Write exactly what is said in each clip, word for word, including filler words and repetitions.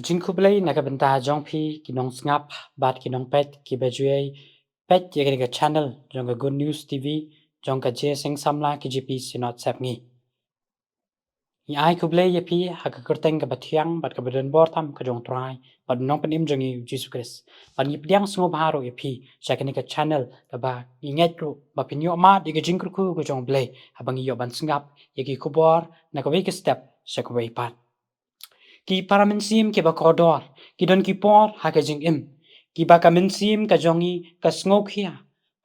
Jingkhublei na ka bynta jong phi ki nongsngap bad ki nongpeit kiba ju ïai peit ïa kane ka channel jong ka Good News T V jong ka Jingïaseng Samla K J P Synod Sepngi. Ngi ai khublei ïa phi ha ka kyrteng kaba thiang bad kaba donbor tam ka jong U Trai bad U Nongpynim jong ngi U Jisu Khrist. Bad ngi pdiang sngewbha ruh ïa phi sha kane ka channel kaba ngi ngeit ruh ba phin ïoh mad ïa ka jingkyrkhu ka jong U Blei haba ngi ïoh ban sngap ïa ki khubor na kawei ka step sha kawei pat. Ki para mynsiem kiba kordor, ki don ki por ha ka jingim kiba ka mynsiem ka jong ngi ka sngewkhia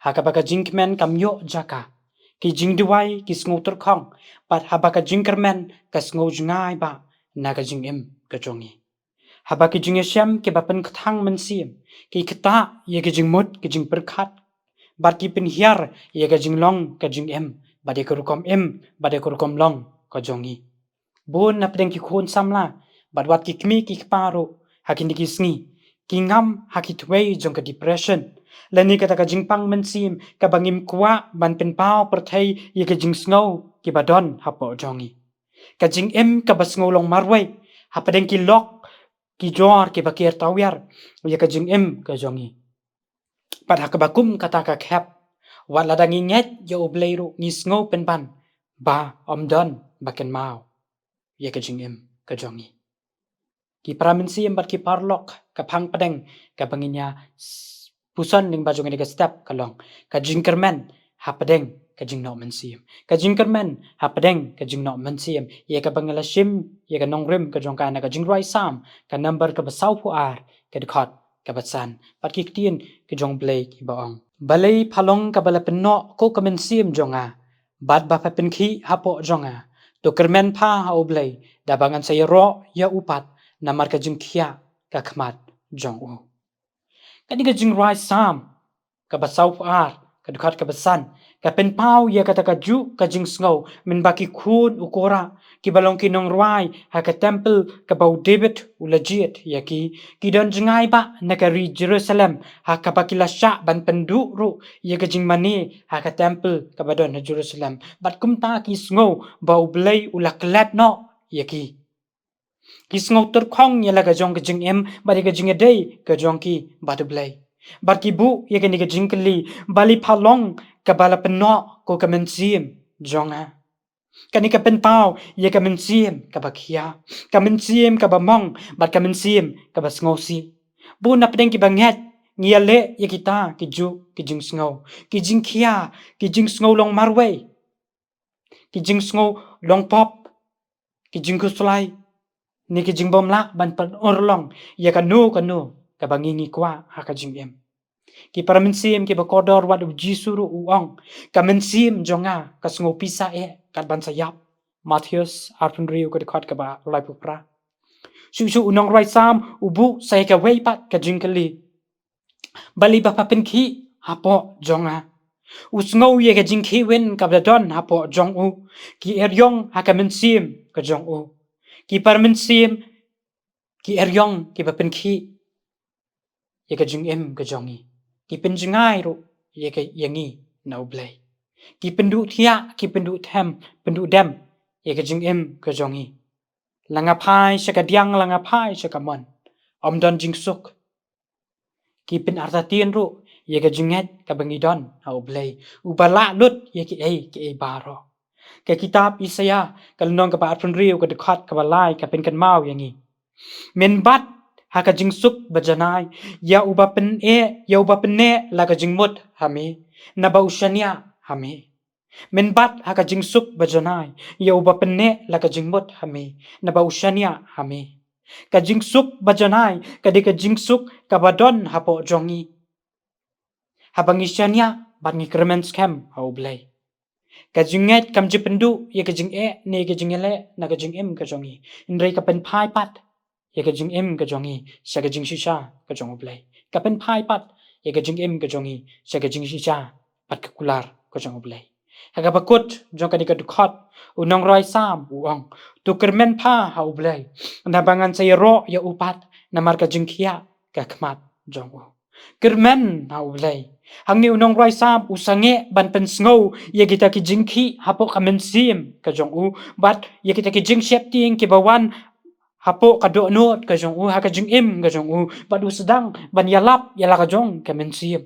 ha kaba ka jingkmen kam ïoh jaka. Ki jingduwai ki sngewtyrkhong bad haba ka jingkyrmen ka sngewjngai ba na ka jingim ka jong ngi. Haba ki jingïashem kiba pynkthang mynsiem ki ktah ïa ki jingmut ki jingpyrkhat bad ki pynhiar ïa ka jinglong ka jingim bad ïa ka rukom im bad ïa ka rukom long ka jong ngi. Bun na pdeng ki khun samla bad wat ki kmie ki kpa ruh ha kine ki sngi ki ngam ha ki thwei jong ka depression lane kata ka jingpang mynsiem kaba ngim kwah ban pynpaw pyrthei ïa ka jingsngew kiba don hapoh jong ngi. Ka jingim kaba sngew long marwei ha pdeng ki lok ki jor kiba ker tawiar ïa ka jingim ka jong ngi. Bad ha kaba kum kata ka khep, wat lada ngi ngeit ïa U Blei ruh ngi sngew pynban ba ym don ba kynmaw ïa ka jingim ka jong ngi. Ki para mynsiem bad ki paralok, ka phang pdeng kaba ngin ïa s- puson lyngba jong kane ka step ka long ka jingkyrmen ha pdeng ka jingnoh mynsiem. Ka jingkyrmen ha pdeng ka jingnoh mynsiem ïa kaba ngi la shim ïa ka nongrim ka jong ka na ka Jingrwai Salm ka number kaba sawphew ar, ka dkhot kaba san. Bad ki ktien ka jong U Blei kiba ong: Balei pha long kaba la pynnoh ko ka mynsiem jong nga bad ba pha pynkhih hapoh jong nga? To kyrmen pha ha U Blei da ba ngan sa ïaroh ïa u pat namar ka jingkhiah ka khmat jong u. Kane ka Jingrwai Salm kaba sawphew ar, ka dkhot kaba san, ka pynpaw ïa kata kajuh ka jingsngew mynba ki khun u Kora kiba long ki nongrwai ha ka temple kaba u David u la jied ïa ki, ki don jngai ba na ka ri Jerusalem ha kaba ki la shah ban pynduh ruh ïa ka jingmane ha ka temple kaba don ha Jerusalem. Bad kumta ki sngew ba U Blei u la klet noh ïa ki. Ki sngew tyrkhong ïa la ka jong ka jingim bad ïa ka jingïadei ka jong ki bad U Blei. Bad ki buh ïa kane ka jingkylli: Balei pha long kaba la pynnoh ko ka mynsiem jong nga? Kane ka pynpaw ïa ka mynsiem kaba khia, ka mynsiem kaba mong bad ka mynsiem kaba sngewsih. Bun na pdeng kiba ngeit ngi ïaleh ïa kita kijuh ki jingsngew, ki jingkhia, ki jingsngew long marwei, ki jingsngew long pop, ki jingkhuslai, ne ki jingbymlah ban pynurlong ïa kano kano kaba ngi ngi kwah ha ka jingim. Ki para mynsiem kiba kordor, wat U Jisu ruh u ong: Ka mynsiem jong nga ka sngew pisa eh kat ban sa ïap. Mathaios arphew hynriew, ka dkhot kaba laiphew phra. Shuh shuh u nongrwai Salm u buh sa ïa kawei pat ka jingkylli: Balei ba pha pynkhih hapoh jong nga? U sngew ïa ka jingkhih win kaba la don hapoh jong u. Ki eriong ha ka mynsiem ka jong u. Ki para mynsiem ki eriong kiba pynkhih ïa ka jingim ka jong ngi. Ki pynjngai ruh ïa ka, ïa ngi na U Blei. Ki pynduh thiah, ki pynduh them, pynduh dem ïa ka jingim ka jong ngi. La nga phai sha ka diang, la nga phai sha ka mon, ym don jingsuk. Ki pynartatien ruh ïa ka jingngeit kaba ngi don ha U Blei, uba lah lut ïa kiei kiei baroh. Ka kitab Isaïah ka lynnong kaba arphew hynriew, ka dkhot kaba lai, ka pynkynmaw ïa ngi: Mynbat ha ka jingsuk bajanai ïa uba pyneh, ïa uba pyneh la ka jingmut ha me, naba u shaniah ha me. Mynbat ha ka jingsuk bajanai ïa uba pyneh la ka jingmut ha me, naba u shaniah ha me. Ka jingsuk bajanai ka dei ka jingsuk kaba don hapoh jong ngi haba ngi shaniah bad ngi kyrmen skhem ha U Blei. Ka jingngeit kam ju pynduh ïa ka jingeh ne ïa ka jingïaleh na ka jingim ka jong ngi, hynrei ka pynphai pat ïa ka jingim ka jong ngi sha ka jingshisha ka jong U Blei. Ka pynphai pat ïa ka jingim ka jong ngi sha ka jingshisha bad ka kular ka jong U Blei. Ha kaba kut jong kane ka dkhot, u nongrwai Salm u ong: To kyrmen pha ha U Blei, naba ngan sa ïaroh ïa u pat namar ka jingkhiah ka khmat jong u. Kyrmen ha U Blei. Hangne u nongrwai Salm u sangeh ban pynsngew ïa kita ki jingkhih hapoh ka mynsiem ka jong u bad ïa kita ki jingsheptieng kiba wan hapoh ka dohnud ka jong u, ha ka jingim ka jong u, bad u sdang ban ïalap ïa la ka jong ka mynsiem.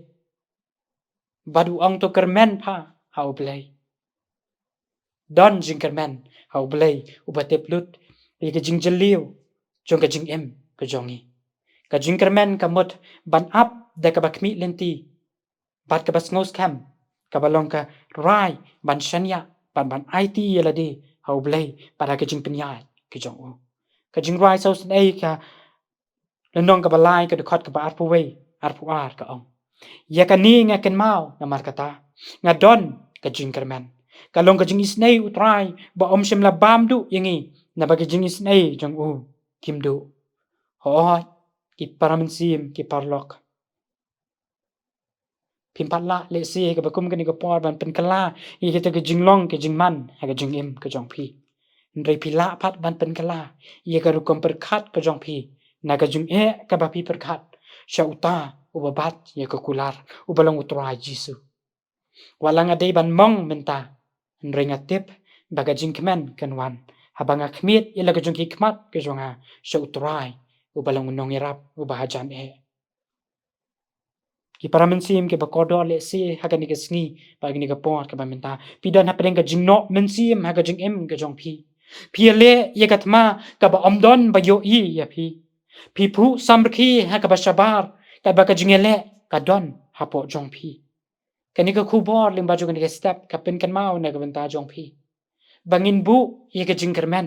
Bad u ong to kyrmen pha ha U Blei. Don jingkyrmen ha U Blei uba tip lut ïa ka jingjylliew jong ka jingim ka jong ngi. Ka jingkyrmen ka mut ban ap da kaba khmih lynti bad kaba sngewskhem, kaba long ka rai ban shaniah, ban, ban aiti ïa lade ha U Blei bad ha ka jingpynïaid ka jong u. Ka Jingrwai Sawsynei ka lynnong kaba lai, ka dkhot kaba arphew wei, arphew ar, ka ong: Ïa kane nga kynmaw, namar kata nga don ka jingkyrmen. Ka long ka jingisynei U Trai ba um shym la bam duh ïa ngi, naba ka jingisynei jong u kim duh. Hooid, ki para mynsiem, ki paralok, phim pat lah lehse ha kaba kum kane ka por ban pynkylla ïa kita ki jinglong ki jingman ha ka jingim ka jong phi. Hynrei phi lah pat ban pynkylla ïa ka rukom pyrkhat ka jong phi na ka jingeh kaba phi pyrkhat sha uta uba bat ïa ka kular, uba long U Trai Jisu. Wat la nga dei ban mong mynta, hynrei nga tip ba ka jingkmen kan wan haba nga khmied ïa la ka jong ki khmat ka jong nga sha U Trai, uba long U Nongïarap uba hajan eh. Ki para mynsiem kiba kordor, lehse ha kane ka sngi bad kane ka por kaba mynta phi don hapdeng ka jingnoh mynsiem ha ka jingim ka jong phi. Phi ïaleh ïa ka thma kaba ym don ba ïohi ïa phi. Phi phuh samrkhie ha kaba shabar, katba ka jingïaleh ka don hapoh jong phi. Kane ka khubor lyngba jong kane ka step ka pynkynmaw na ka bynta jong phi ba ngin buh ïa ka jingkyrmen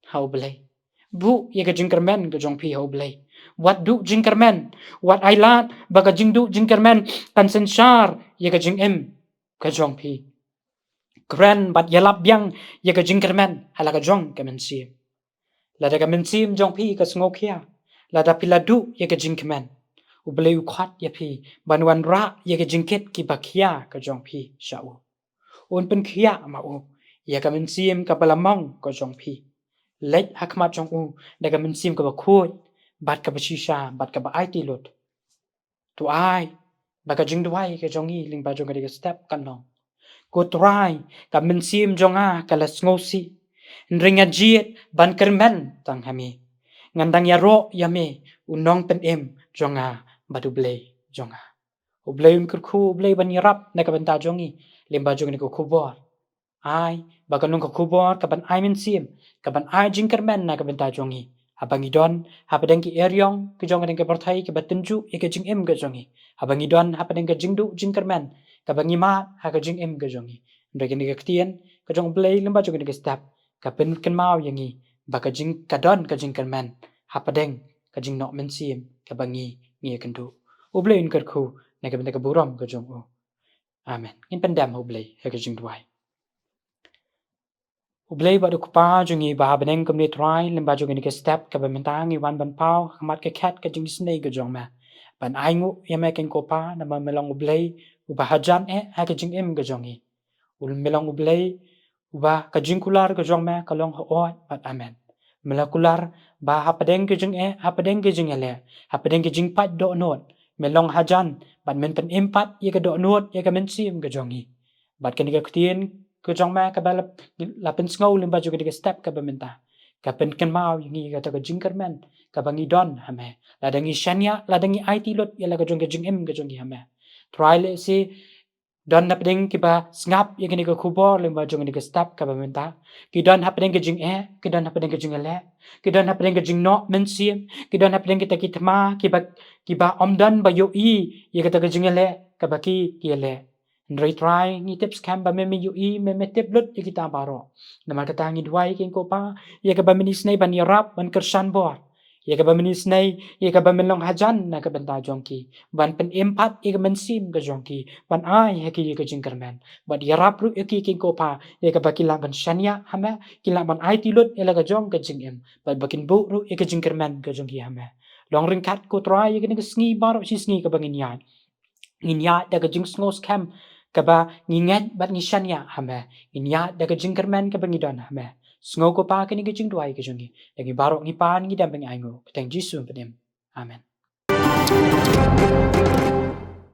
ha U Blei. Buh ïa ka jingkyrmen ka jong phi ha U Blei. Wat duh jingkyrmen, wat ai lad ba ka jingduh jingkyrmen kan synshar ïa ka jingim ka jong phi. Kren bad ïalap biang ïa ka jingkyrmen ha la ka jong ka mynsiem. Lada ka mynsiem jong phi ka sngewkhia, lada phi la duh ïa ka jingkmen, U Blei u khot ïa phi ban wanrah ïa ka jingkit kiba khia ka jong phi sha u. Un pynkhiah ma u ïa ka mynsiem kaba la mong ka jong phi. Leit ha khmat jong u da ka mynsiem kaba khuid bad kaba shisha bad kaba aiti lut. To ai ba ka jingduwai ka jong ngi lyngba jong kane ka step kan long: Ko Trai, ka mynsiem jong nga ka la sngewsih, hynrei nga jied ban kyrmen tang ha me. Ngan dang ïaroh ïa me, U Nongpynim jong nga bad U Blei jong nga. U Blei un kyrkhu, U Blei ban ïarap na ka bynta jong ngi lyngba jong kane ka khubor. Ai ba kan long ka khubor kaban ai mynsiem, kaban ai jingkyrmen na ka bynta jong ngi, haba ngi don hapdeng ki eriong ki jong kane ka pyrthei kiba tynjuh ïa ka jingim ka jong ngi, haba ngi don hapdeng ka jingduh jingkyrmen kaba ngi mad ha ka jingim ka jong ngi. Hynrei kane ka ktien ka jong U Blei lyngba jong kane ka step ka pynkynmaw ïa ngi ba ka jing, ka don ka jingkyrmen hapdeng ka jingnoh mynsiem kaba ngi, ngi ïakynduh. U Blei un kyrkhu na ka bynta ka burom ka jong u. Amen. Ngin pyndem ha U Blei ha ka jingduwai. U Blei bad U Kpa jong ngi ba ha bneng, kumne Trai, lyngba jong kane ka step kaba mynta ngi wan ban paw ha khmat ka khet ka jingisynei ka jong me, ban ainguh ïa me, Kynrad Kpa, namar me long U Blei uba hajan eh ha ka jingim ka jong ngi. U, me long U Blei uba ka jingkular ka jong me ka long hooid bad amen. Me la kular ba hapdeng ka jingeh, hapdeng ka jingïaleh, hapdeng ka jingpait dohnud, me long hajan bad men pynim pat ïa ka dohnud, ïa ka mynsiem ka jong ngi. Bad kane ka ktien ka jong me kaba la, la pynsngew lyngba jong kane ka step kaba mynta ka pynkynmaw ïa ngi ïa kata ka jingkyrmen kaba ngi don ha me. Lada ngi shaniah, lada ngi aiti lut ïa la ka jong ka jingim ka jong ngi ha me, Trai, lehse don hapdeng kiba sngap ïa kane ka khubor lyngba jong kane ka step kaba mynta. Ki don hapdeng ka jingeh, ki don hapdeng ka jingïaleh, ki don hapdeng ka jingnoh mynsiem, ki don hapdeng kita ki thma kiba, kiba ym don ba ïohi ïa kata ka jingïaleh kaba ki, ki ïaleh. Hynrei Trai, ngi tip skhem ba me, me ïohi, me, me tip lut ïa kita baroh. Namar kata ngi duwai, Kynrad Kpa, ïa kaba men isynei ban ïarap, ban kyrshan bor ïa kaba men isynei, ïa kaba men long hajan na ka bynta jong ki, ban pynim pat ïa ka mynsiem ka jong ki, ban ai ha ki ïa ka jingkyrmen, bad ïarap ruh ïa ki, Kynrad Kpa, ïa kaba ki lah ban shaniah ha me, ki lah ban aiti lut ïa la ka jong ka jingim, bad ba kin buh ruh ïa ka jingkyrmen ka jong ki ha me. Long ryngkat, ko Trai, ïa kane ka sngi baroh shi sngi kaba ngin ïaid, ngin ïaid da ka jingsngew skhem kaba ngi ngeit bad ngi shaniah ha me. Ngin ïaid da ka jingkyrmen kaba ngi don ha me. Sngew, ko Pa, kane ka jingduwai ka jong ngi. Da ngi baroh ngi pan, ngi dem bad ngi ainguh ha ka kyrteng Jisu Nongpynim. Amen.